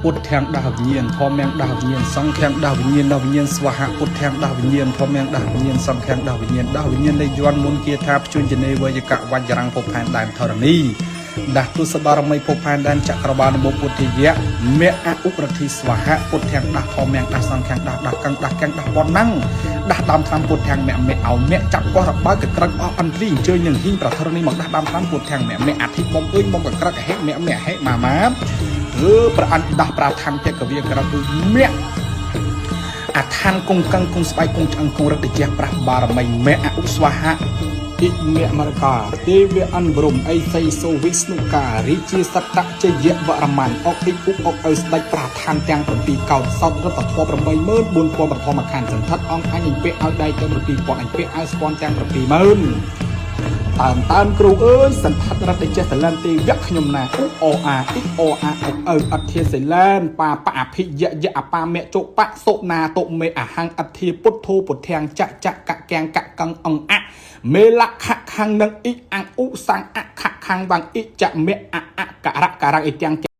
ពុទ្ធាំងដាស់វិញ្ញាណធម្មំដាស់វិញ្ញាណសង្ឃំដាស់វិញ្ញាណដាស់វិញ្ញាណស្វាហៈពុទ្ធាំងដាស់វិញ្ញាណធម្មំដាស់វិញ្ញាណសង្ឃំដាស់វិញ្ញាណដាស់វិញ្ញាណនៃយន្តមុនគាថាភ្ជួញជនេវយកៈវញ្ចរាំងភពផែនដែនធរណីដាស់ទុសបារមីភពផែនដែនចក្របាលនមោពុទ្ធិយៈមៈអឧរទ្ធីស្វាហៈពុទ្ធាំងដាស់ធម្មំដាស់សង្ឃំដាស់ដាស់កឹងដាស់កែងដាស់ប៉ុណ្ណឹងដាស់ដើមថ្នាំពុទ្ធាំងមៈមៈអោមៈចាប់កោះរបើកក្រឹកអស់អន្ត្រីអញ្ជើញនឹងហ៊ីងប្រធរណីមកដាស់ដើមថ្នាំពុទ្ធាំងមៈមៈអធិបំអើយបំកក្រឹកហេមៈមៈហេម៉ាម៉ា អឺប្រអិនដោះប្រាឋានភគវីក្រពុមៈអឋានគងកឹងគងស្បែកគងឆ្អឹងគងរឹតតិជះប្រាស់បារមីមៈអឧស្វាហៈអិមៈមរកាទេវៈអនព្រំអីសីសូវិស្ណុការាជាសត្តជយវរម័នអុកអ៊ីឧអុកឲ្យស្ដេចប្រាឋានទាំង7កោដសោតរដ្ឋធម៌84000ប្រធមខណ្ឌសន្ធិដ្ឋអង្គអញអញពាក់ឲ្យដៃទៅ7000អញពាក់ឲ្យស្ពាន់ទាំង70000 តាមតាមគ្រូអើយសន្ធិដ្ឋរដ្ឋចេះសលែនទេវៈខ្ញុំណាឧអអាអ៊ីអអាអុកអើអធិសិលែនបាបអភិយយៈអបាមៈចុបៈសុណាតុមេអហੰអធិពុទ្ធោពុទ្ធាំងចចកកាំងកកឹងអងអមេលខខੰនឹងអ៊ីអੰឧសੰអខខੰវាងអ៊ីចមៈអអករៈករៈអ៊ីទាំង។